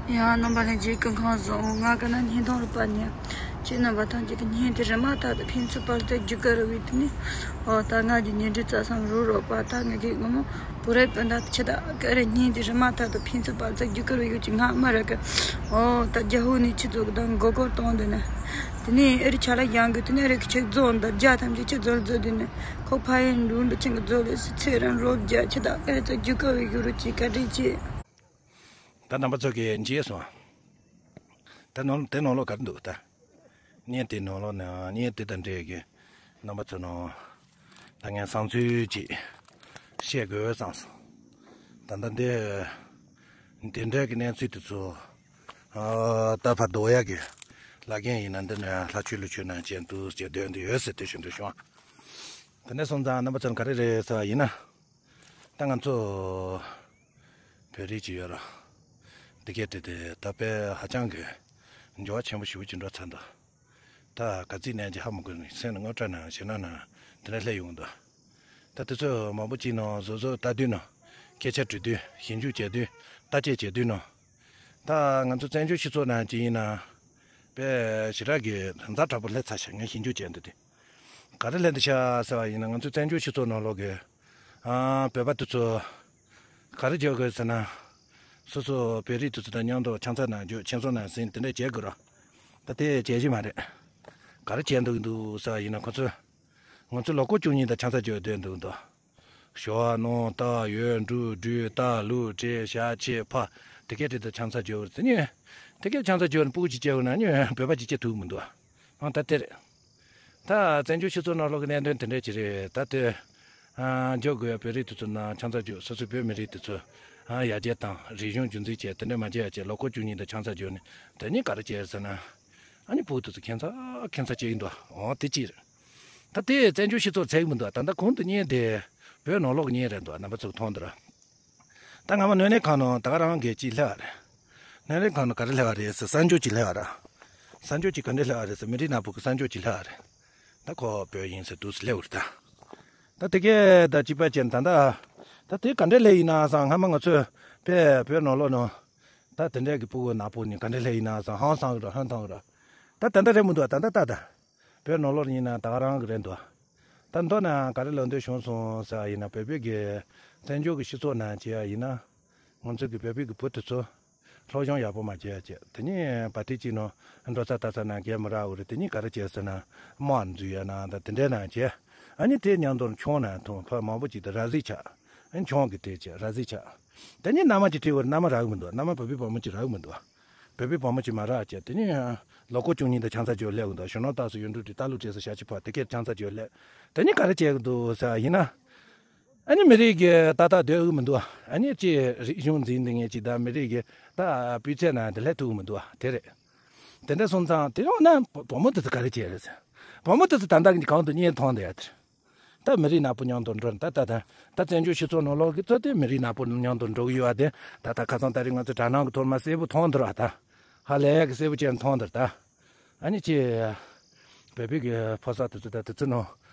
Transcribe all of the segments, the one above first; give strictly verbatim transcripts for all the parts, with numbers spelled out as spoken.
ཡང་རྣམ་པ་ལྷན་རྒྱས་སྐུ་ཁམས་བཟང་། ང་ག་ན་བརྙན་ཐུང་རུ་པ་ནས་ཁྱེད་རྣམ་པ་ཐམས་ཅད་ཀྱི་བརྙན་དེ་རི་མ་ཐག་ཏུ་ཕན་ཚུན་བར་དུ་རྒྱུད་དགའ་རུ་བའི་དུས་ནས། འོ་ད་ང་གི་ཉིན་རེ་རྩ་བསམ་རུ་རོགས་པ་ད་ངེད་ཀྱི་ངོ་མ་བུ་རེ་སྤུན་ཟླ་ཁྱེད་ད་ག་རེ་བརྙན་དེ་རི་མ་ཐག་ཏུ་ཕན་ཚུན་བར་དུ་རྒྱུད་དགའ་རུ་ཡོད་ཀྱི་ང་མ་རེད་གི། འོ་ད་རྒྱ་ཧུ་ནས་ཁྱེད་ཚོ་གི་ད་མགོ་སྐོར་གཏོང་དུས་ནས། དེ་ནས་ཨེ་རི་ཆ་ལ་ཡང་གི་དེ་ནས་ཨེ་རི་གི་ཁྱེད་རྫོང་ད་རྒྱ་ཐམས་ཅད་ཁྱེད་རྫོང་རྫོང་དུས་ནས་ཁོ་ཕ་ཡན་འབྲུག་འབྲུག་ཆེན་གི་རྫོང་ལས་སི་ཚེ་རང་རོགས་རྒྱ་ཁྱེད་ད་ཨེ་རི་ཚོ་རྒྱུད་དགའ་བའི་ཡུ་རུ་ཅིག་ག་འདྲས་ཅིག་ད་རྣམ་པ་ཚོ་གིས་མཇལ་སོང་། ད་ནང་དེ་ནང་ལོགས་ག་རེ་འདུག་ད། བརྙན་དེ་ནང་ལོགས་ནས་བརྙན་དེ་དང་འབྲེལ་གྱི་རྣམ་པ་ཚོ་ནང་ད་ངས་བསམ་ཚུལ་ཅིག་བཤད་དགོས་བསམ་སོང་། ད་ལྟ་འདི་དེ་འདྲའི་གི་གནས་ཚུལ་དེ་ཚོ་ཨ་ད་ཕར་རྡོ་ཡ་གི་ལ་རྒན་ཡིན་ན་འདི་ནས་ལྷ་ཆོས་ལུ་ཆོས་ནང་ཅན་དུ་བྱེད་འདོད་འདི་ཡོད་ཟེར་དེ་ཞུ་འདོད་བྱུང་། དེ་འདྲ་སོང་ཙང་རྣམ་པ་ཚོ་ག་རེ་རེད་ཟེར་བ་ཡིན་ན། ད་ང་ཚོ་བོད་རིགས་ཅིག་ཡོད་ར། འདི་གས་དེ་དེ་ད་དཔེ་ཧ་ཅང་གི་འགྱུར་བ་ཆེན་པོ་ཞེ་པོ་ཅིག་འགྲོ་ཚར་འདུག་ད་ག་ཚིག་ནས་ཀྱི་ཧ་མ་གོ་ནས་སེམས་ནང་དངངས་སྐྲག་ནང་ཞེད་སྣང་ནང་དེ་འདྲ་སླེབས་ཡོང་འདུག་ད་དེ་ཚོ་མང་པོ་ཅིག་ནང་བཟོ་བཟོ་ལྟ་དུས་ནང་སྐད་ཆ་དྲི་དུས་ཞིབ་འཇུག་བྱེད་དུས་བརྟག་དཔྱད་བྱེད་དུས་ནང་། ད་ང་ཚོ་བཙན་བྱོལ་སྤྱི་ཚོགས་ནང་ཅིག་ཡིན་ན་དཔེ་ཞེ་དྲག་གི་ཛ་དྲག་པོ་སླེབས་ཚར་ཤག་ངས་ཞིབ་འཇུག་བྱས་འདུག་སྟེ། ག་རེ་ལས་འདི་ཤ་ཟེར་བ་ཡིན་ན་ང་ཚོ་བཙན་བྱོལ་སྤྱི་ཚོགས་ནང་ལོག་གི་ཨ་བོད་པ་དེ་ཚོ་ག་རེ་བྱེད་དགོས་ཟེར་ན། སོ་སོ་བོད་རིགས་དེ་ཚོ་དང་མཉམ་དུ་ཆང་ས་ནང་རྒྱུ་ཁྱིམ་ཚང་ནང་ཟིན་དེ་འདྲ་བྱེད་དགོས་ར། ད་དེ་བྱེད་ཀྱི་མ་རེད། ག་རེ་བྱེད་འདུག་འདུག་ཟེར་བ་ཡིན་ན་ཁོ་ཚོས་ང་ཚོ་ལོ་འཁོར་བཅུ་གཉིས་དང་ཆང་ས་རྒྱུ་སྡོད་འདུག་འདུག་ཞོ་བ་ནོར་རྟ་ཡོས་འབྲུ་སྦྲུལ་རྟ་ལུག་འདྲེ་ཞག་ཕྱེད་ཕ་དེ་གས་དེ་དང་ཆང་ས་རྒྱུ་དེ་ནི་དེ་གས་ཆང་ས་རྒྱུ་ནི་སྤུ་གུ་ཅིག་སྐྱེ་བ་ན་ནི་བོད་པ་ཅིག་སྐྱེ་ཐུབ་མི་འདུག་ཨང་ད་དེ་རེད། ད་བཙན་བྱོལ་སྤྱི་ཚོགས་ནང་ལོགས་ཀྱི་གནད་དོན་དེ་འདྲ་ཅིག་རེད། ད་དེ་ཨ་འཇོག་དགོས་ཡ་བོད་རིགས་དེ་ཚོ་ནང་ཆང་ས་རྒྱུ་སོ་སོའི་བོད་མི་རིགས་དེ་ཚོ་ཨ་ཡར་རྒྱས་དང་རིག་གཞུང་རྒྱུན་འཛིན་བྱས་དེ་འདྲ་མ་བྱས་ཡ་བྱས་ལོ་འཁོར་བཅུ་གཉིས་དང་ཆང་ས་རྒྱུ་ནི་དེ་གཉིས་ག་རེ་བྱས་ཟེར་ན། ཨ་ནི་སྤུ་གུ་དེ་ཚོ་ཁྱད་མཚར་ཁྱད་མཚར་བྱས་ཡིན་འདུག་འོ་དེ་ཅིག་རེད། ད་དེ་བཙན་བྱོལ་སྤྱི་ཚོགས་ཚད་མི་འདུག་ད་ལྟ་གོང་དུ་བརྙན་དེ་བོད་ནང་ལོགས་ཀྱི་བརྙན་རེད་འདུག་རྣམ་པ་ཚོ་མཐོང་འདུག་ར། ད་སྔ་མ་སྣོད་ལེན་ཁང་ནང་ད་ག་རང་གིས་ཅིག་སླེབས་པ་རེད། སྣོད་ལེན་ཁང་ནང་ག་རེ་སླེབས་པ་རེད་ཟེར་གསར་འགྱུར་ཅིག་སླེབས་པ་རེད། གསར་འགྱུར་ཅིག་ག་འདྲ་སླེབས་པ་རེད་ཟེར་མི་རིགས་ནག་པོ་གི་གསར་འགྱུར་ཅིག་སླེབས་པ་རེད། ད་ཁོ་བོད་ཡིན་ཟེར་འདུག་སེ་སླེབས་པ་རེད་ད། ད་དེ་གས་ད་ཅིག་པ་ཅན་ད་ད། ད་དེ་ག་འདྲ་སླེབས་ཡིན་ན་བསམ། སྔ་མ་ང་ཚོས་དཔེ་བོད་ནང་ལོགས་ནང་ད་དེ་འདྲ་གི་སྤུ་གུ་ནག་པོ་ནི་ག་འདྲ་སླེབས་ཡིན་ན་བསམ། ཧང་སང་གི་ར་ཧང་ཐང་གི་ར། ད་ད་ལྟ་རེད་མི་འདུག་ད་ད་ད་ད། བོད་ནང་ལོགས་ཡིན་ན་ད་ག་རང་གི་རེད་འདུག་ད་མདོར་ན་ག་རེ་ལབ་འདོད་བྱུང་སོང་ཟེར་བ་ཡིན་ན་བོད་པའི་གི་བཙན་བྱོལ་གི་སྤྱི་ཚོགས་ནང་བྱས་པ་ཡིན་ན། ང་ཚོ་གི་བོད་པའི་གི་བུ་དེ་ཚོ་སློབ་སྦྱོང་ཡག་པོ་མ་བྱས་བྱས་དེ་ནས་བ་ཏི་གཅིག་ནང་འགྲོ་ས་ལྟ་ས་ན་རྒྱལ་མི་རག་འོ་རེད། དེ་ནས་ག་རེ་བྱས་ཟེར་ན་དམག་འཛུལ་ཡ་ན་ད་དེ་འདྲའི་ནང་བྱས། ཨ་ནི་དེ་མཉམ་དུ་ཁྱོང་ན་ཐོང་ཕ་མང་པོ་ཅིག་ཏུ་ར་བཟི་ཆགས། ཨ་ནི་ཁྱོང་གི་དེ་བྱས་ར་བཟི་ཆགས། དེ་ནས་མནའ་མ་ཅིག་ཁྲིད་འོ་རེད། མནའ་མ་རག་གི་མི་འདུག་མནའ་མ་བོད་པའི་བུ་མོ་ཅིག་རག་གི་མི་འདུག་བོད་པའི་བུ་མོ་ཅིག་མ་རག་བྱས་དེ་ནས་ལོ་འཁོར་བཅུ་གཉིས་དང་ཆང་ས་རྒྱུ་སླེབས་གི་འདུག་གཞོན་ནུ་རྟགས་སུ་ཡོད་འགྲོ་དུས་རྟ་ལུག་བྲེས་སུ་ཞག་ཕྱི་ཕ་དེ་གས་ཆང་ས་རྒྱུ་སླེབས། དེ་ནས་ག་རེ་བྱས་གི་འདུག་ཟེར་བ་ཡིན་ན། ཨ་ནི་མི་རིགས་ཀྱི་ཏག་ཏག་སྡོད་འོས་མི་འདུག་ཨ་ནི་ཅི་རིག་གཞུང་འཛིན་འདི་ངེད་ཅིག་དང་མི་རིགས་ཀྱི་ད་སྤུས་ཚད་ནང་དུ་སླེབས་ཐུབ་ཀྱི་མི་འདུག་དེ་རེད། དེ་འདྲ་སོང་ཙང་དེ་ཡོང་ན་བུ་བུ་མོ་དེ་ཚོ་ག་རེ་བྱས་རེད་ཟེར། བུ་མོ་དེ་ཚོ་ད་ལྟ་གི་གང་དུ་བརྙན་མཐོང་བསྡད་ཡ་དེ་རེད། ད་མི་རིགས་ནག་པོ་མཉམ་དུ་འགྲོ་ད་ད་ད་ད་བཙན་བྱོལ་སྤྱི་ཚོགས་ནང་ལོགས་ཀྱི་ཚོ་དེ་མི་རིགས་ནག་པོ་མཉམ་དུ་འགྲོ་གི་ཡོད་པ་དེ་ད་ད་ཁ་སང་ད་རེས་ང་ཚོ་དྲ་ནང་གི་ཐོག་མ་གསལ་པོ་མཐོང་འདུག་ད། ཧ་ལས་ཀྱི་གསལ་པོ་བྱས་མཐོང་འདུག་ད། ཨ་ནི་ཅི། བོད་པའི་གི་ཕོ་གསར་དེ་ཚོ་ད་དེ་ཚོ་ནང་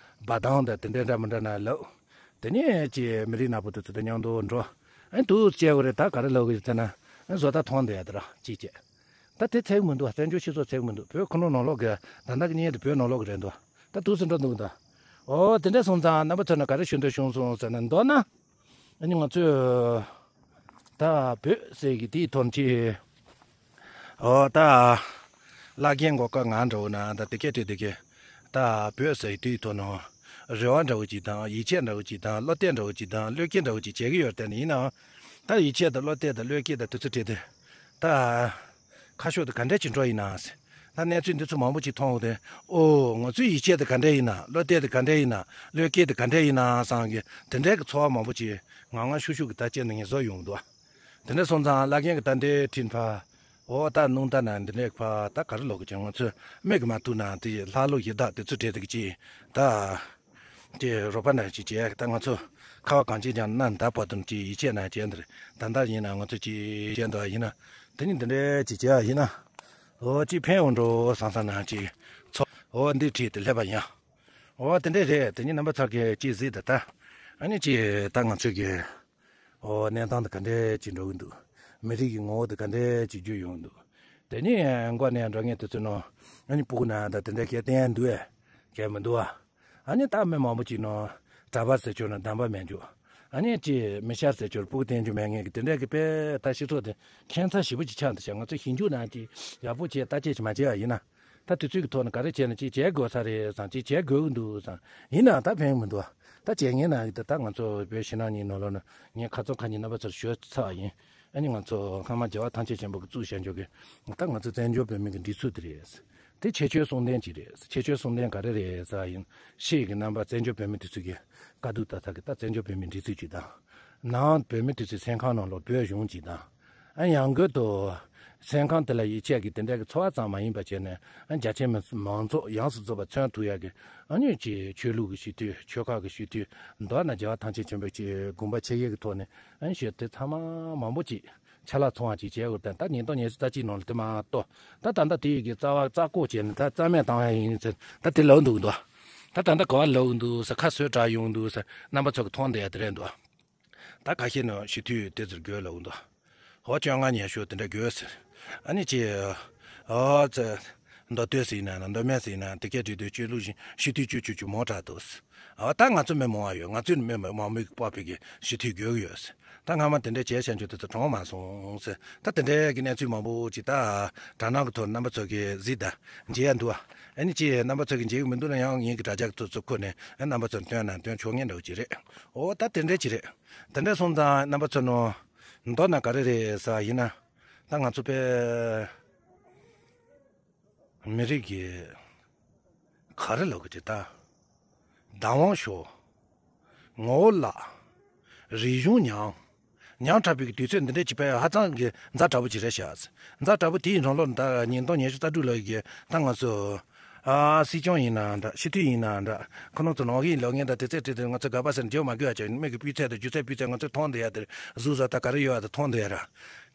འབའ་ཐང་དང་དེ་འདྲ་འདྲ་མི་འདྲ་ན་ལབ། དེ་ནས་ཅི་མི་རིགས་ནག་པོ་དེ་ཚོ་དང་མཉམ་དུ་འགྲོ། ཨ་ནི་དུ་བྱས་པ་རེད། ད་ག་རེ་ལབ་གི་ཡོད་ཟེར་ན། ཨ་ནི་བཟོ་ལྟ་མཐོང་བསྡད་ཡ་དེ་ར་ཅིག་བྱས། ད་དེ་ཚད་མི་འདུག་བཙན་བྱོལ་སྤྱི་ཚོགས་ཚད་མི་འདུག་བོད་ཁོ་ན་ནང་ལོགས་གི་ད་ལྟ་གི་གནས་དེ་བོད་ནང་ལོགས་གི་རེད་འདུག་ད་དུ་སུ་འགྲོ་འདུག་ད། ཨོ་དེ་འདྲ་སོང་ཙང་རྣམ་པ་ཚོ་ན་ག་རེ་ཞུ་འདོད་བྱུང་སོང་ཟེར་ན་མདོར་ན། ཨ་ནི་ང་ཚོས་ད་བོད་ཟེར་གི་དེའི་ཐོག་ཅིག་ཨོ་ད་བླ་རྒན་མགོ་དཀར་ང་འདྲ་བོ་ན་ད་དེ་སྐད་དེ་དེ་སྐད་ད་བོད་ཟེར་གི་དེའི་ཐོག་ནང་རེ་བ་འདྲ་བོ་ཅིག་དང་ཡིད་ཆེས་འདྲ་བོ་ཅིག་དང་བློ་གཏད་འདྲ་བོ་ཅིག་དང་བློ་སྐྱེད་འདྲ་བོ་ཅིག་བྱེད་གི་ཡོད་དེ་ནི་ཡིན་ནའང་། ད་ཡིད་ཆེས་དང་བློ་གཏད་དང་བློ་སྐྱེད་དང་དེ་ཚོ་བྲིས་ཏེ་ད། ཁ་ཕྱོགས་དེ་ག་འདྲས་ཅིག་འགྲོ་ཡིན་ན་ཟེར། ད་གནས་ཚུལ་འདི་ཚོ་མང་པོ་ཅིག་མཐོང་འོང་དེ། ཨོ་ང་ཚོའི་ཡིད་ཆེས་དེ་ག་འདྲས་ཡིན་ན་བློ་གཏད་དེ་ག་འདྲས་ཡིན་ན་བློ་སྐྱེད་དེ་ག་འདྲས་ཡིན་ན་བསམ་གི་དེ་འདྲས་ཀྱི་ཚོར་བ་མང་པོ་ཅིག་ངང་ངང་ཤུགས་ཤུགས་ཀྱི་ད་ཅེ་ནས་ངས་བཟོ་ཡོང་གི་འདུག་དེ་འདྲས་སོང་ཙང་བླ་རྒན་གྱི་ད་འདྲས་ཁྲིད་ཕ། ཨོ་ད་སྣུམ་ད་ན་འདི་འདྲས་ཕ་ད་ག་རེ་ལོག་གི་ཅིག་ང་ཚོས་མིག་གིས་མ་ཐུག་ན་དེ་ལྷ་ལོ་ཡི་དྭགས་དེ་ཚོ་བྲིས་དེ་གི་ཅིག་ད། དེ་རོགས་པ་ནང་ཅིག་བྱས་ད་ང་ཚོ་ཁ་བ་གངས་ཅན་ལྗོངས་ནང་ད་བར་དུ་ཅིག་ཡིད་ཆེས་ནང་བྱས་འདིར་ད་ལྟ་ཡིན་ན་ང་ཚོ་ཅིག་བྱས་འདུག་ཡིན་ན་དེ་ནི་འདི་འདྲའི་ཅིག་བྱས་ཡིན་ན་ཨོ་ཅིག་ཕན་ཡོང་འགྲོ་བསམ་བསམ་ནང་ཅིག་ཚོ་ཨོ་འདི་བྲིས་ཏེ་སླེབས་པ་ཡིན། ཨོ་དེ་འདྲས་རེད། དེ་ནི་རྣམ་པ་ཚོ་གིས་ཅིག་གཟིགས་ད་ད་ཨ་ནི་ཅིག་ད་ང་ཚོ་གི་ཨོ་གནས་སྟངས་དེ་ག་འདྲས་ཅིག་འགྲོ་གི་འདུག་མི་རིགས་ཀྱི་ངོ་བོ་དེ་ག་འདྲས་ཅིག་བརྗོད་ཡོང་འདུག་དེ་ནས་མགོ་ནས་འགྲོ་མཁན་དེ་ཚོ་ནང་ཨ་ནི་སྤུ་གུ་ན་ད་དེ་འདྲ་སྐད་བསྟན་འདུག་གས་མི་འདུག་ཨ། ཨ་ནི་ད་མི་མང་པོ་ཅིག་ནང་གྲྭ་པ་ཟེར་ཆོག་ན་གདམས་པ་མེད་འཇུག་ཨ་ནི་ཅི་མི་ཤར་ཟེར་ཆོག་སྤུ་གུ་བསྟན་རྒྱུ་མེད་མཁན་གྱི་དེ་འདྲས་ཀྱི་དཔེ་ད་སྤྱི་ཚོགས་དེ་ཁྱད་མཚར་ཞེ་པོ་ཅིག་ཆགས་འདུག་ཤག་ང་ཚོ་ཞིབ་འཇུག་ནང་ཅིག་ཡག་པོ་བྱས་བརྟག་དཔྱད་ཅིག་མ་བྱས་པ་ཡིན་ན། ད་དུས་ཚོད་ཀྱི་ཐོག་ནས་ག་རེ་བྱས་ན་ཅིག་བྱེད་དགོས་ས་རེད་བསམ། ཅིག་བྱེད་དགོས་ཀྱི་འདུག་བསམ། ཡིན་ནའང་ད་ཕན་གྱི་མི་འདུག་ད་བྱེད་མཁན་ནང་གི་ད་ད་ང་ཚོ་བོད་ཕྱི་ནང་གཉིས་ནང་ལོགས་ན་ངས་ཁ་ཚོན་ཁ་ཉིན་རྣམ་པ་ཚོར་ཞུས་ཚར་བ་ཡིན། ཨ་ནི་ང་ཚོ་སྔ་མ་རྒྱལ་བ་ཐམས་ཅད་མཁྱེན་པ་གིས་བཙུགས་བཞག་འཇོག་གི་ད་ང་ཚོ་བཙན་བྱོལ་བོད་མི་གི་འགྲིག་ཚུལ་དེ་རེད། དེ་ཁྱད་ཆོས་གསུམ་ལྡན་ཅིག་རེད། ཁྱད་ཆོས་གསུམ་ལྡན་ག་རེ་རེད་ཟེར་བ་ཡིན། ཕྱི་ཡི་གི་རྣམ་པ་བཙན་བྱོལ་བོད་མི་དེ་ཚོ་གི་དཀའ་སྡུག་ད་ཚ་གི་ད་བཙན་བྱོལ་བོད་མི་འགྲིག་ཚུལ་ཅིག་དང་། ནང་བོད་མི་དེ་ཚོའི་སེམས་ཁམས་ནང་ལོགས་བོད་གཞུང་ཅིག་དང་། ཨ་ཡང་སྒོས་དུ། སེམས་ཁམས་དེ་ལ་ཡིད་ཆེས་ཀྱི་དེ་འདྲ་གི་ཚོར་བ་ཙམ་མ་ཡིན་པ་བྱས་ནས་ཨ་རྒྱ་ཆེ་མི་མང་ཚོགས་ཡོངས་སུ་རྫོགས་པ་མཚོན་ཐུབ་ཡག་གི་ཨ་ནི་ཅིག་ཆོས་ལུགས་ཀྱི་སྤྱི་འཐུས་ཆོལ་ཁ་གི་སྤྱི་འཐུས་མདོར་ན་རྒྱལ་བ་ཐམས་ཅད་མཁྱེན་པའི་ཅིག་དགོངས་པ་ཆེ་བའི་གི་ཐོག་ནས་ཨ་ནི་ཞུ་དེ་ཚང་མ་མང་པོ་ཅིག་ཆ་ལག་ཚོང་བ་ཅིག་བྱས་ཡོད་དང་ད་ཉིས་སྟོང་ཉི་ཤུ་རྩ་གཅིག་ནང་ལ་དེ་མ་གཏོགས་ད་ད་ལྟ་དེ་ཡི་གི་རྩ་བ་རྩ་བཀོག་བྱས་ནས་ད་རྩ་མེད་བཏང་ཡ་ཡིན་ཟེར་ད་དེ་ལབ་འདུག་འདུག་ད་ད་ལྟ་ག་བ་ལབ་འདུག་ཟེར་ཁ་བཟོས་དྲག་ཡོང་འདུག་ཟེར་རྣམ་པ་ཚོ་གི་མཐོང་བསྡད་ཡ་དེ་རེད་འདུག་ད་ཁ་ཤས་ནང་སྤྱི་འཐུས་དེ་ཚོར་དགོས་ལབ་འདུག་འོ་བཅོ་ལྔ་ཉི་ཤུ་དེ་འདྲ་དགོས་ཟེར། ཨ་ནི་ཅི། ཨོ་ཙི། མདོ་སྟོད་ཟེར་ན་མདོ་སྨད་ཟེར་ན་དེ་གའི་འབྲི་དུས་སྤྱི་ལུགས་བཞིན་སྤྱི་འཐུས་བཅུ་བཅུ་བཅུ་མང་དྲགས་འདུག་ཨོ་ད་ང་ཚོ་མི་མང་བ་ཡོད། ང་ཚོས་ནི་མི་མང་མོས་ཀྱི་སྤོབས་པའི་གི་སྤྱི་འཐུས་དགོས་ཀྱི་ཡོད་ཟེར། ད་སྔ་མ་དེ་འདྲ་བྱས་བྱས་འཇོག་དེ་ཚོ་གྲོངས་མ་སོང་ཟེར། ད་དེ་འདྲའི་གི་གནས་ཚུལ་མང་པོ་ཅིག་ད་དྲ་ནང་གི་ཐོག་རྣམ་པ་ཚོ་གི་གཟིགས་ད་མཇལ་ཡ་འདུག་ཨ་ནི་ཅི་རྣམ་པ་ཚོ་གི་མཇལ་གི་མི་འདུག་ན་ཡང་ངེད་ཀྱི་དྲ་རྒྱ་གི་ཐོག་ཚུར་འཁོར་ནས་རྣམ་པ་ཚོར་སྟོན་ན་སྟོན་ཆོག་ངེས་འདྲ་བོ་ཅིག་རེད། ཨོ་ད་དེ་འདྲ་ཅིག་རེད། དེ་འདྲ་སོང་ཙང་རྣམ་པ་ཚོ་ནོ། མདོར་ན་ག་རེ་རེད་ཟེར་བ་ཡིན་ན། ད་ང་ཚོ་པའི་མི་རིགས་ཀྱི་ག་རེ་ལབ་དགོས་ཀྱི་ད། བདག་དབང་ཤོར། ངོ་བོ་བརླག་རིག་གཞུང་ཉམས། ཉམས་དྲགས་པའི་དུས་ཚོད་འདི་འདྲ་ཅིག་པའི་ཧ་ཅང་གི་ཛ་དྲག་པོ་ཅིག་རེད་ཤག་ཛ་དྲག་པོ་དེའི་རང་ལོགས་ད་ཉིས་སྟོང་ཉི་ཤུ་རྩ་དྲུག་ལོ་ཡི་གི་ད་ང་ཚོ། ཨ་སྲིད་སྐྱོང་ཡིན་ན་འདྲ་སྤྱི་འཐུས་ཡིན་ན་འདྲ་ཁོ་རང་ཚོ་ནང་གི་ལོ་ངན་དང་དེ་ཚད་དེ་དུས་ང་ཚོ་དགག་པ་ཟེར་འཇོག་མ་དགོས་ཡ་ཅིག་མིག་གི་སྤུས་ཚད་དང་སྒྱུ་རྩལ་སྤུས་ཚད་ང་ཚོས་མཐོང་བསྡད་ཡ་དེར་གཟུགས་ཟ་ད་ག་རེ་ཡོད་ཡ་དེ་མཐོང་བསྡད་ཡ་ར།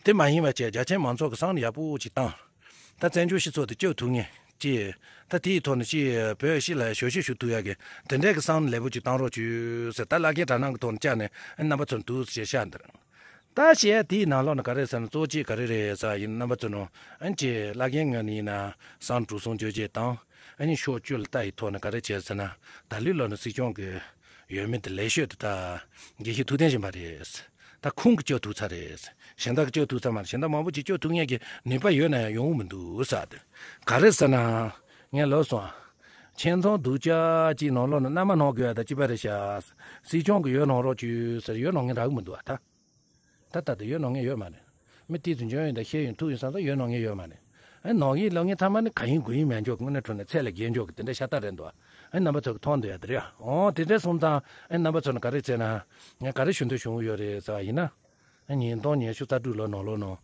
དེ་མ་ཡིན་པ་བྱས་རྒྱ་ཆེན་མང་ཚོགས་ཀྱི་བསམ་བློ་ཡག་པོ་ཅིག་བཏང་། ད་བཙན་བྱོལ་སྤྱི་ཚོགས་དེ་སྐྱོབ་ཐུབ་ངེས་ཀྱི། ད་དེའི་ཐོག་ནས་ཅིག་བོད་ཕྱི་ལ་ཞབས་ཞུ་ཞུ་ཐུབ་ཡ་གི་དེ་འདྲའི་གི་བསམ་བློ་ལེགས་པོ་ཅིག་བཏང་རོགས་བྱོས་ཟེར་ད་བླ་རྒན་དྲ་ནང་གི་ཐོག་ནས་བཅར་ནས་རྣམ་པ་ཚོར་འདུག་ཟེར་བཤད་འདིར། ད་བཤད་དེའི་ནང་ལོགས་ནས་ག་རེ་ཟེར་ན་གཙོ་ཆེ་ག་རེ་རེད་ཟེར་ཡིན་རྣམ་པ་ཚོ་ནང་ཨན་ཅེ་བླ་རྒན་ངོས་ནས་ཡིན་ན་བསམ་གྲུ་གསུམ་བརྗོད་བྱེད་དང་ཨ་ནི་ཕྱོགས་བཅུ་ལ་ལྟ་ཡི་ཐོག་ནས་ག་རེ་བྱས་ཟེར་ན་ད་ལོའི་ལོ་ནས་སྲིད་སྐྱོང་གི་འོས་མི་དེ་ལེགས་ཤོས་དེ་ད་དགེ་བཤེས་ཐུབ་བསྟན་སྦྱིན་པ་རེད། ད་ཁོང་གིས་སྐྱོབ་ཐུབ་ཚར་རེད། གཞན་དག་གིས་སྐྱོབ་ཐུབ་ཚར་མ་རེད། གཞན་དག་མང་པོ་ཅིག་སྐྱོབ་ཐུབ་མཁན་གྱི་ནུས་པ་ཡོད་ན་ཡང་ཡོང་གི་མི་འདུག་ཟེར་དེ་ག་རེ་ཟེར་ན། ངས་ལབ་སོང་ཨ། ཁྱིམ་ཚང་སྡུག་ཅག་ཅིག་ནང་ལོགས་ནས་མནའ་མ་གནང་དགོས་ཡ་ད་ཅི་པ་རེད་ཤག་སྲིད་སྐྱོང་གིས་འོས་གནང་རོགས་བྱོས་ཟེར་འོས་གནང་མཁན་རག་གི་མི་འདུག་ཨ་ད། ད་ལྟ་དེ་འོས་གནང་མཁན་ཡོད་མ་རེད། མི་དེ་ཚོ་འཇོན་ཡོད་ད་ཤེས་ཡོན་ཐུགས་ཡོད་བསམ་ས་འོས་གནང་མཁན་ཡོད་མ་རེད། ཨེ་ནང་གི་ལོ་ངའི་ཚང་མ་ནི་ག་ཡིན་དགུ་ཡིན་མེད་འཇོག་དངོས་གནས་དྲང་གནས་ཚད་ལས་བརྒལ་འཇོག་གི་དེ་འདྲ་ཤ་སྟག་རེད་འདུག་ཨེ་རྣམ་པ་ཚོ་གི་མཐོང་འདོད་ཡ་དེ་རེད་ཨ། འོ་དེ་འདྲ་སོང་ཙང་ཨེ་རྣམ་པ་ཚོ་ནི་ག་རེ་བྱས་ན་ངས་ག་རེ་ཞུ་འདོད་བྱུང་ཡོད་རེད་ཟེར་བ་ཡིན་ན། ཨེ་ཉིས་སྟོང་ཉི་ཤུ་རྩ་དྲུག་ལོ་ནང་ལོགས་ནང་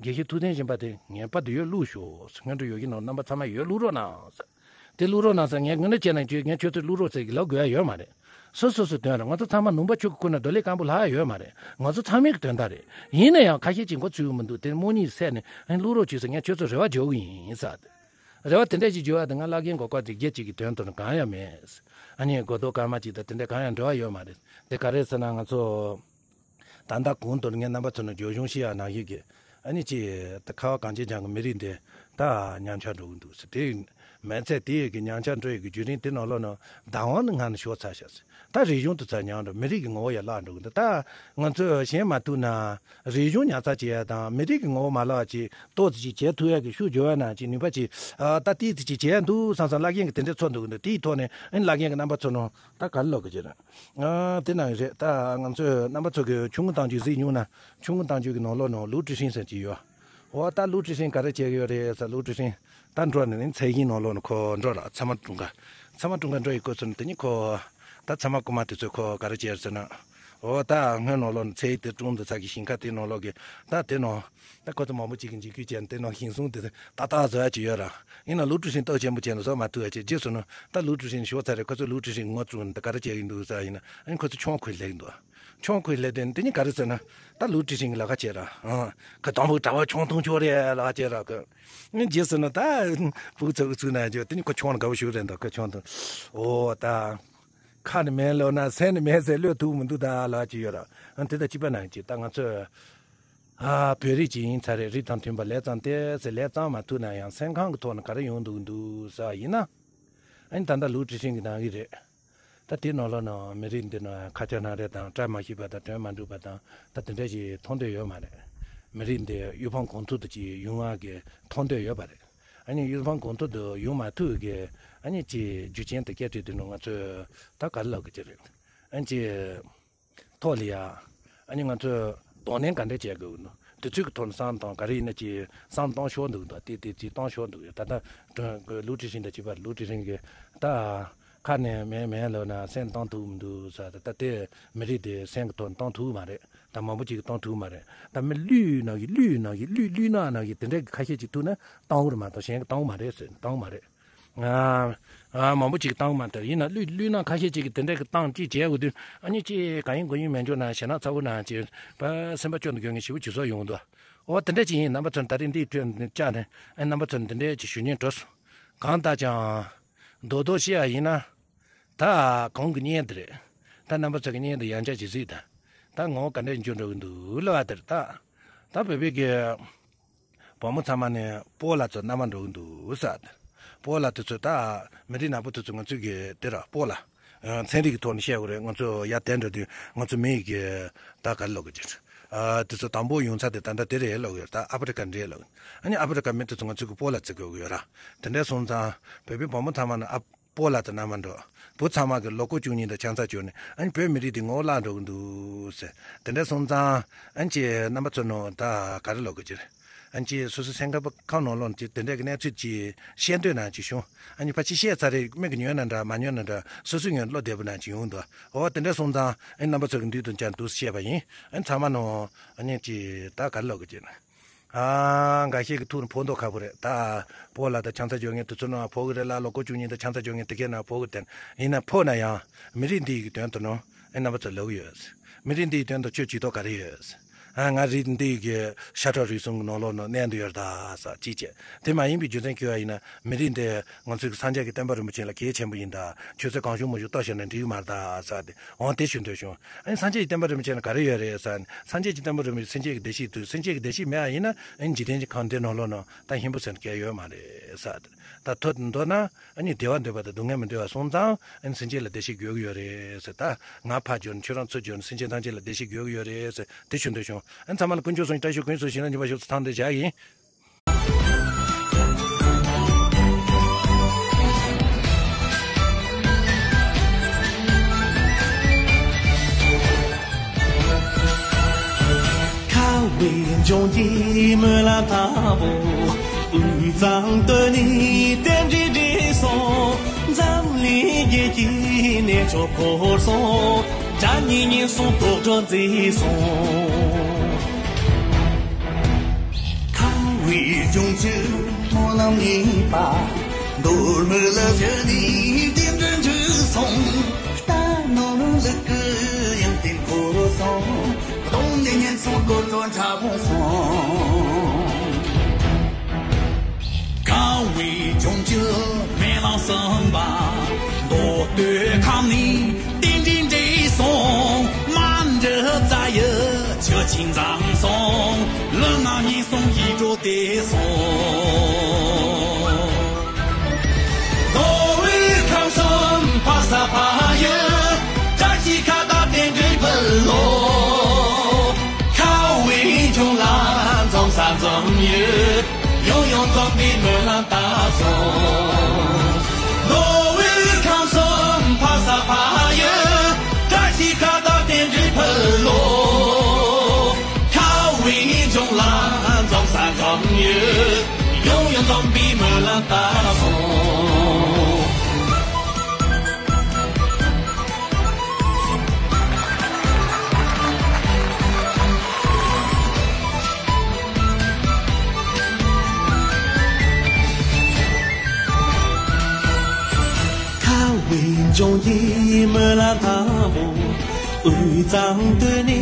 དགེ་བཤེས་ཐུབ་བསྟན་སྦྱིན་པ་དེ་ངེས་པར་དུ་འོས་བླུགས་ཤོག་སྔོན་འགྲོ་ཡོད་ཀྱི་ནང་རྣམ་པ་ཚང་མ་འོས་བླུགས་རོགས་གནང་ཟེར། དེ་བླུགས་རོགས་གནང་ཟེར་ངས་དངོས་གནས་བྱས་ན་ཁྱོད་ངས་ཁྱོད་ཚོས་བླུགས་རོགས་ཟེར་གི་ལབ་དགོས་ཡ་ཡོད་མ་རེད། སོ་སོ་སོའི་དོན་རེད། ང་ཚོ་ཚང་མ་ནུས་པ་ཆུ་གི་ཁུར་ནས་རྡོ་ལེབ་སྐམ་པོ་ལྷག་ཡ་ཡོད་མ་རེད། ང་ཚོ་ཚང་མའི་གི་དོན་དག་རེད། ཡིན་ན་ཡང་ཁ་ཤས་ཀྱིས་མགོ་ཚོས་གི་མི་འདུག་དེ་རྨོངས་གཉིད་སད་ནས་ཨ་ནི་བླུགས་རོགས་བྱོས་ཟེར་ངས་ཁྱོད་ཚོར་རེ་བ་འཇོག་གི་ཡིན་ཟེར་ཏེ། རེ་བ་དེ་འདྲ་ཞིག་འཇོག་ཡ་དེ་ང་བླ་རྒན་མགོ་སྐོར་དེ་རྒྱལ་གཅིག་གི་དོན་དུ་ནི་གང་ཡང་མེད། ཨ་ནི་དགོས་མདོག་སྐར་མ་གཅིག་དང་དེ་འདྲ་གང་ཡང་འབྲེལ་བ་ཡོད་མ་རེད། དེ་ག་རེ་ཟེར་ན་ང་ཚོ། ད་ལྟ་གོང་དུ་ངས་རྣམ་པ་ཚོ་ནས་བརྗོད་གཞུང་ཤེས་ཡ་ནང་བཞིན་གྱི་ཨ་ནི་ཅི་ད་ཁ་བ་གངས་ཅན་ལྗོངས་ཀྱི་མི་རིགས་འདི་ད་ཉམས་ཆག་འགྲོ་གི་འདུག་ཟེར། དེ་མ་ཚད་དེ་ཡི་གི་ཉམས་ཆག་འགྲོ་ཡི་གི་བརྒྱུད་རིམ་དེ་ནང་ལོགས་ནང་བདག་དབང་ནི་སྔར་ནས་ཤོར་ཚར་ཤག་ཟེར། ད་རིག་གཞུང་དུ་ཚར་ཉམས་འགྲོ་མི་རིགས་ཀྱི་ངོ་བོ་ཡར་བརླག་འགྲོ་གི་འདུག་ད་ང་ཚོས་ཞེན་མ་ཐུབ་ན་རིག་གཞུང་ཉར་ཚགས་བྱེད་ཡ་དང་མི་རིགས་ཀྱི་ངོ་བོ་མ་བརླག་ཅིག་ཏོག་ཙམ་ཅིག་བྱེད་ཐུབ་ཡ་གི་ཤུགས་རྒྱོབ་ཡ་ན་ཅིག་ནུས་པ་ཅིག་ད་ཏིག་ཙམ་ཅིག་བྱེད་ཡ་འདུག་བསམ་བསམ་བླ་རྒན་གྱི་དེ་འདྲའི་ཚོར་འདུག་གི་འདུག་དེའི་ཐོག་ནས་ཨ་ནི་བླ་རྒན་གྱི་རྣམ་པ་ཚོ་ནང་ད་ག་རེ་ལབ་དགོས་ཀྱི་རེད། ཨ་དེ་ནང་རེད། ད་ང་ཚོས་རྣམ་པ་ཚོ་གི་ཆུང་ངུ་བཏང་རྒྱུ་གཟིགས་མྱོང་ན་ཆུང་ངུ་བཏང་རྒྱུ་གི་ནང་ལོགས་ནང་ལུའུ་ཀྲི་ཧྲིན་ཟེར་གྱི་ཡོད། འོ་ད་ལུའུ་ཀྲི་ཧྲིན་ག་རེ་བྱེད་ཀྱི་ཡོད་རེད་ཟེར། ལུའུ་ཀྲི་ཧྲིན་ད་འགྲོ་ནས་ནི་ཚད་ཡིན་ནང་ལོགས་ནས་ཁོ་འགྲོ་ར་ཚ་མ་དྲུང་ག་ཚ་མ་དྲུང་ག་འགྲོ་ཡི་སྐབས་སུ་ནི་དེ་ནི་ཁོ་ད་ཚ་མ་རྐུ་མ་དེ་ཚོས་ཁོ་ག་རེ་བྱས་ཟེར་ན། འོ་ད་སྔོན་ནང་ལོགས་ནས་ཚད་ཡིན་དེ་དྲུང་དུ་ཚ་གི་ཞིང་ཁ་དེ་ནང་ལོགས་གི་ད་དེ་ནང་ད་ཁོ་ཚོ་མང་པོ་ཅིག་གིས་འཇིགས་སྐུལ་བྱས་ནས་དེ་ནང་ཞིང་སྲུང་དེ་ཏག་ཏག་བཟོ་ཡ་ཅིག་ཡོད་ར། ཡིན་ན་ལུའུ་ཀྲི་ཧྲིན་སྟོབས་ཆེན་པོ་བྱས་ནས་བཟོ་མ་ཐུབ་ཡ་ཅིག་རྗེས་སུ་ནི་ད་ལུའུ་ཀྲི་ཧྲིན་ཤོར་ཚར་རེད། ཁོ་ཚོས་ལུའུ་ཀྲི་ཧྲིན་ངོ་བཙུགས་ནས་ད་ག་རེ་བྱས་ཡིན་འདུག་ཟེར་ཡིན་ན་ཨ་ནི་ཁོ་ཚོས་ཆང་ཁོལ་སླེབས་འདུག་ཆང་ཁོལ་སླེབས་དུས་དེ་ནི་ག་རེ་ཟེར་ན་ད་ལུའུ་ཀྲི་ཧྲིན་གྱི་ལ་ཁ་བྱས་ར། ཨང་ཁོ་དང་པོ་གྲྭ་པ་ཆང་འཐུང་ཆོག་རེད་ལ་ཁ་བྱས་ར་ཁོ། རྗེས་སུ་ནི་ད་ཕྲུ་གུ་ཚོ་གི་བཙུགས་ན་འཇོག་དེ་ནི་ཁོ་ཆང་ལ་དགའ་པོ་ཞིག་རེད་འདུག་ཁོ་ཆང་འཐུང་། འོ་ད་ཁ་ནི་མེད་ལོ་ན་སེམས་ནི་མེད་ཟེར་བློས་ཐུག་མི་འདུག་ད་ལ་ཅི་ཡོད་ར། ཨ་དེ་ད་ཅི་པ་ནང་ཅི་ད་ང་ཚོས། ཨ་བོད་རིགས་ཅིག་ཡིན་ཚར་རེད། རིགས་དང་མཐུན་པ་ལས་བརྩམས་ཏེ་ཟེར་ལས་བརྩམས་མ་ཐུབ་ན་ཡང་སེམས་ཁམས་ཀྱི་ཐོག་ནས་ག་རེ་ཡོང་འདུག་འདུག་ཟེར་བ་ཡིན་ན། ཨ་ནི་ད་ལྟ་ལུའུ་ཀྲི་ཧྲིན་གྱིས་གནང་གི་རེད། ད་དེའི་ནང་ལོགས་ན་མི་རིགས་འདི་ན་ཁ་ཆག་སྣང་རེ་དང་བཀྲ་མ་ཤིས་པ་དང་དོན་མ་འགྲུབ་པ་དང་ད་དེ་འདྲ་ཞིག་མཐོང་འདོད་ཡོད་མ་རེད། མི་རིགས་འདི་དབུལ་ཕོངས་གོང་མཐོར་དུ་ཅིག་ཡོང་བ་གི་མཐོང་འདོད་ཡོད་པ་རེད། ཨ་ནི་དབུལ་ཕོངས་གོང་མཐོར་དུ་ཡོང་མ་ཐུབ་གི་ཨ་ནི་ཅིག་རྒྱུ་རྐྱེན་དེ་སྐད་བྲིས་དུས་ནང་ང་ཚོས་ད་ག་རེ་ལབ་དགོས་ཀྱི་རེད། ཨ་ནི་ཅིག་ཐོག་ལ་ཡ། ཨ་ནི་ང་ཚོས་གདོང་ལེན་ག་འདྲ་བྱེད་དགོས་ནོ། དེ་ཚོའི་གི་ཐོག་ནས་བསམ་བཏང་ག་རེ་ཡིན་ན་ཅི་བསམ་བཏང་ཤོར་འདུག་འདུག་དེ་དེ་ཅི་བཏང་ཤོར་འདུག་ད་ལྟ་ཀྲུང་གི་ལུའུ་ཀྲི་ཧྲིན་དང་བཅས་པ་ལུའུ་ཀྲི་ཧྲིན་གི་ད་ཁ་ནས་མེད་མེད་ལབ་ན་སེམས་བཏང་ཐུབ་མི་འདུག་ཟེར། ད་ལྟ་དེ་མི་རིགས་དེ་སེམས་གི་ཐོག་ནས་བཏང་ཐུབ་མ་རེད། ད་མང་པོ་ཅིག་གི་བཏང་ཐུབ་མ་རེད། ད་མི་ལུས་ནང་གི་ལུས་ནང་གི་ལུས་ལུས་ནང་ནང་གི་དེ་འདྲ་གི་ཁ་ཤས་ཅིག་ཐུག་ན་བཏང་འོར་མ་གཏོགས་གཞན་གི་བཏང་མ་རེད་ཟེར། བཏང་མ་རེད། ཨ། ཨ། མང་པོ་ཅིག་བཏང་མ་ཐར་ཡིན་ན་བླུས་བླུས་ན་ཁ་ཤས་ཅིག་གིས་དེ་འདྲ་གི་བཏང་ཅིག་བྱས་འོ་དུས་ཨ་ནི་ཅིག་ག་ཡིན་གོ་ཡིན་མེད་འཇོག་ན་ཞེ་ན་ཚ་བོ་ན་ཅིག་པ་སེམས་པ་སྐྱོ་འདུག་གི་ངས་ཞེ་པོ་ཅིག་བཟོ་ཡོང་འདུག་འོ་དེ་འདྲ་ཅིག་ཡིན། རྣམ་པ་ཚོ་ད་རིང་འདིའི་ཁྲོད་ནས་བཅར་ནས་ཨ་རྣམ་པ་ཚོ་འདི་འདྲ་ཅིག་ཞུ་སྙིང་བྲོ་སོང་། གང་ལྟར་ཀྱང་རྡོག་རྡོག་བཤད་ཡ་ཡིན་ན་ད་གོང་གི་བརྙན་འདི་རེད། ད་རྣམ་པ་ཚོ་གི་བརྙན་འདི་ཡང་བསྐྱར་ཅིག་གཟིགས་དང་། ད་ངོ་བོ་ག་འདྲ་འགྱུར་འགྲོ་གི་འདུག་ལབ་པ་དེར་ད་ད་བོད་པའི་གི་བུ་མོ་ཚང་མ་ནས་སྤོ་ལགས་ཚོ་མནའ་མ་འགྲོ་གི་འདུག་ཟེར། སྤོ་ལགས་དེ་ཚོ་ད་མི་རིགས་ནག་པོ་དེ་ཚོ་ང་ཚོའི་གི་དེ་ར་སྤོ་ལགས། ཨ། ཚན་རིག་གི་ཐོག་ནས་བཤད་དགོས་རེད། ང་ཚོ་ཡར་དེད་འགྲོ་དུས་ང་ཚོ་མི་ཡི་གི་ད་ག་རེ་ལབ་དགོས་ཀྱི་རེད། ཨ། དེ་ཚོ་དང་པོ་ཡོང་ས་དེ་ད་ལྟ་དེ་རེད་ལབ་ཀྱི་རེད། ད་ཨ་ཕི་རི་ཀ་འདྲེ་ལབ་ཀྱི། ཨ་ནི་ཨ་ཕི་རི་ཀ་མི་དེ་ཚོ་ང་ཚོའི་གི་སྤོ་ལགས་བརྩི་དགོས་ཀྱི་ཡོད་ར། དེ་འདྲ་སོང་ཙང་བོད་པའི་བུ་མོ་ཚང་མ་ནས་ཨ། སྤོ་ལགས་དང་མནའ་མ་འགྲོ། བུ་ཚང་མ་གི་ལོ་དགུ་བཅུ་གཉིས་དང་ཆང་ས་བཅུག་ནས་ཨ་ནི་བོད་མི་རིགས་འདི་ངོ་བོ་བརླག་འགྲོ་གི་འདུག་ཟེར། དེ་འདྲ་སོང་ཙང་ཨ་ནི་ཅིག་རྣམ་པ་ཚོ་ནང་ད་ག་རེ་ལབ་དགོས་ཀྱི་རེད། ཨ་ནི་ཅིག་སོ་སོའི་སེམས་ཁམས་ནང་ལོགས་ནས་ཅིག་དེ་འདྲ་གི་གནས་ཚུལ་ཅིག་བཤད་འདོད་ན་ཅིག་བྱུང་། ཨ་ནི་ཕ་ཅིག་བཤད་ཚར་རེད། མིག་གིས་ཉོན་ན་འདྲ་མ་ཉོན་ན་འདྲ་སོ་སོའི་ངོས་བློ་བདེ་པོ་ན་ཅིག་ཡོང་འདུག་འོ་དེ་འདྲ་སོང་ཙང་ཨ་ནི་རྣམ་པ་ཚོ་གི་མདུན་དུ་ཅང་འདུག་བཤད་པ་ཡིན། ཨ་ནི་ཚང་མ་ནང་ཨ་ནི་ཅིག་ད་ག་རེ་ལབ་དགོས་ཀྱི་རེད། ཨ། འགའ་ཤས་ཀྱི་ཐུགས་ནས་ཕོག་མདོག་ཁ་པོ་རེད། ད་སྤོ་ལགས་དང་ཆང་ས་བཅུག་མཁན་དེ་ཚོ་ནང་ཕོག་གི་རེད་ལ། ལོ་དགུ་བཅུ་གཉིས་དང་ཆང་ས་བཅུག་མཁན་དེ་གའི་ནང་ཕོག་གི་དེ་ཡིན་ན་ཕོག་ན་ཡང་མི་རིགས་འདི་ཡི་དོན་དུ་ནོ། ཨེ་རྣམ་པ་ཚོ་ལབ་ཡོད། མི་རིགས་འདི་ཡི་དོན་དུ་ཁྱོད་བྱེད་ཐབས་ག་རེ་ཡོད། ཨ། ང་རིགས་འདི་ཡི་ཤ་ཁྲག་རུས་གསུམ་གྱི་ནང་ལོགས་ནང་མནན་དུ་ཡོད་ད་ཟེར་ཅིག་བྱས། དེ་མ་ཡིན་པའི་རྒྱུ་མཚན་གྱིས་པ་ཡིན་ན་མི་རིགས་འདི་ང་ཚོའི་སངས་རྒྱས་ཀྱི་བསྟན་པ་རིན་པོ་ཆེ་ལ་གལ་ཆེན་པོ་ཡིན་ད། ཁྱོད་ཚོས་གང་བྱུང་མང་བྱུང་གཏོར་བཤིག་ན་འགྲིག་གི་མ་རེད་ད་ཟེར་ཏེ། འོང་དེ་ཞུ་འདོད་བྱུང་། ཨ་ནི་སངས་རྒྱས་ཀྱི་བསྟན་པ་རིན་པོ་ཆེ་ལ་ག་རེ་ཡོད་རེད་ཟེར་ན། སངས་རྒྱས་ཀྱི་བསྟན་པ་རིན་པོ་ཆེ་སེམས་ཅན་གྱི་བདེ་སྐྱིད་དུ། སེམས་ཅན་གྱི་བདེ་སྐྱིད་མེད་པ་ཡིན་ན་ཨ་ནི་འཇིག་རྟེན་གྱི་ཁམས་འདི་ནང་ལོགས་ན་ད་ཧིན་པོ་ཟེར་མཁན་ཡོད་མ་རེད་ཟེར། ད་ཐོག་མདོར་ན་ཨ་ནི་བདེ་བ་འདོད་པ་དང་སྡུག་བསྔལ་མི་འདོད་པ་སོང་ཙང་ཨ་ནི་སེམས་ཅན་ལ་བདེ་སྐྱིད་དགོས་ཀྱི་ཡོད་རེད་ཟེར། ད་ང་ཕར་འབྱོར་ནས་ཁྱོད་རང་ཚུར་འབྱོར་ནས་སེམས་ཅན་ཐམས་ཅད་ལ་བདེ་སྐྱིད་དགོས་ཀྱི་ཡོད་རེད་ཟེར་དེ་ཞུ་འདོད་བྱུང་། ཨ་ནི་ཚང་མ་ལ་དཀོན་མཆོག་གསུམ་གྱི་བཀྲ་ཤིས་ཁོང་ཚོ་ཞིང་ལ་འཇུག་པ་ཤོག་ཚང་དེ་བཞག་ཡིན། ཁ་བའི་ལྗོངས་ཀྱི་སྨོན་ལམ་དང་པོ། དབུས་གཙང་སྟོད་ནས་རྟེན་འབྲེལ་འགྲིག་སོང་། འཛམ་གླིང་རྒྱལ་གྱི་གནས་མཆོག་བསྐོར་སོང་། དགྲ་གཉེན་ཉེན་སོང་དུག་སྦྲུལ་འཛིན་སོང་། ཁ་བའི་ལྗོངས་ཀྱི་སྨོན་ལམ་ཡིན་པ། མདོ་སྨད་ལ་བཞུད་ནས་རྟེན་འབྲེལ་འགྲིག་སོང་། རྟ་ནོར་ལུག་གི་ཡང་རྟེན་བསྐོར་སོང་། གདོང་ནས་ཉེན་སོང་དུག་སྦྲུལ་འཁྲབ་སོང་། ཁ་བའི་ལྗོངས་ཀྱི་སྨོན་ལམ་གསུམ་པ། མདོ་སྟོད་ཁམས་ནས་རྟེན་འབྲེལ་འགྲིག་སོང་། མ་འདྲི་རྩ་ཡི་ཆུ་ཆེན་འཛོམས་སོང་། ལུས་ངག་ཉེན་སོང་ཡིད་འགྲོ་བདེ་སོང་། མདོ་དབུས་ཁམས་གསུམ་ཕ་ས་ཕ་ཡུལ། བཀྲ་ཤིས་ཁ་བརྡ་རྟེན་འབྲེལ་འབུལ་ལོ། ཁ་བའི་ལྗོངས་ལ་འཛོམས་ས་འཛོམས་ཡུལ། ཡང་ཡང་འཛོམས་པའི་སྨོན་ལམ་བཏབ་སོང་། མདོ་དབུས་ཁམས་གསུམ་ཕ་ས་ཕ་ཡུལ། བཀྲ་ཤིས་ཁ་བརྡ་རྟེན་འབྲེལ་འབུལ་ལོ། ཁ་བའི་ལྗོངས་ལ་འཛོམས་ས་འཛོམས་ཡུལ། ཡང་ཡང་འཛོམས་པའི་སྨོན་ལམ་བཏབ་སོང་། ཁ་བའི་ལྗོངས་ཀྱི་སྨོན་ལམ་དང་པོ། དབུས་གཙང་སྟོད་ནས་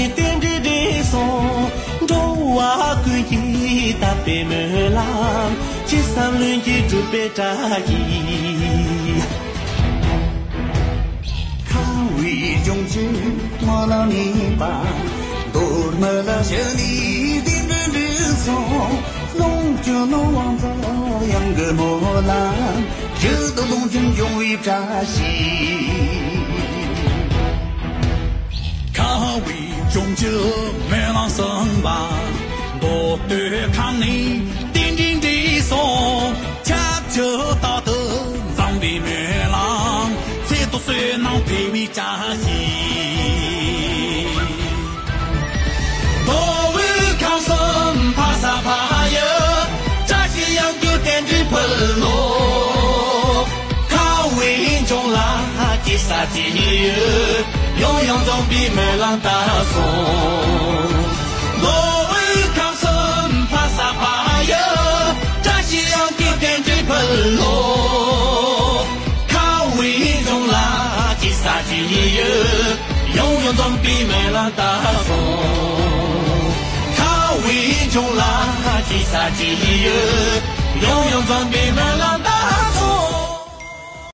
རྟེན་འབྲེལ་འགྲིག་སོང་། འགྲོ་བ་ཀུན་གྱི་དག་པའི་སྨོན་ལམ། ཅི་བསམ་ལྷུན་གྱིས་འགྲུབ་པའི་བཀྲ་ཤིས། ཁ་བའི་ལྗོངས་ཀྱི་སྨོན་ལམ་ཡིན་པ། གཏོར་མ་ལ་ཞི་ནི་དེ་འདྲ་འདྲ་སོང་། ལོངས་སྤྱོད་ནོར་དབང་འཛོམས་གཡང་གི་སྨོན་ལམ། ཇི་ལྟར་ལོངས་སྤྱོད་འབྱུང་བའི་བཀྲ་ཤིས། ཁ་བའི་ལྗོངས་ཀྱི་སྨོན་ལམ་གསུམ་པ། མདོ་སྟོད་ཁམས་ནས་རྟེན་འབྲེལ་འདྲེས་སོང་། ཆབས་ཅིག་རྟག་ཏུ་འཛོམས་པའི་སྨོན་ལམ། ཚེ་ཐོག་བསོད་ནམས་འཕེལ་བའི་བཀྲ་ཤིས། མདོ་དབུས་ཁམས་གསུམ་འཕགས་ས་འཕགས་ཡུལ། བཀྲ་ཤིས་གཡང་རྒྱུད་རྟེན་འབྲེལ་ཕུལ་ལོ། ཁ་བའི་ལྗོངས་ལ་སྐྱེ་ས་སྐྱེ་ཡུལ། ཡང་ཡང་འཛོམས་པའི་སྨོན་ལམ་བཏབ་སོང་། མདོ་དབུས་ཁམས་གསུམ་འཕགས་ས་འཕགས་ཡུལ། བཀྲ་ཤིས་གཡང་རྒྱུད་རྟེན་འབྲེལ་ཕུལ་ལོ། ཁ་བའི་ལྗོངས་ལ་སྐྱེ་ས་སྐྱེ་ཡུལ། ཡང་ཡང་འཛོམས་པའི་སྨོན་ལམ་བཏབ་སོང་། ཁ་བའི་ལྗོངས་ལ་སྐྱེ་ས་སྐྱེ་ཡུལ། ཡང་ཡང་འཛོམས་པའི་སྨོན་ལམ་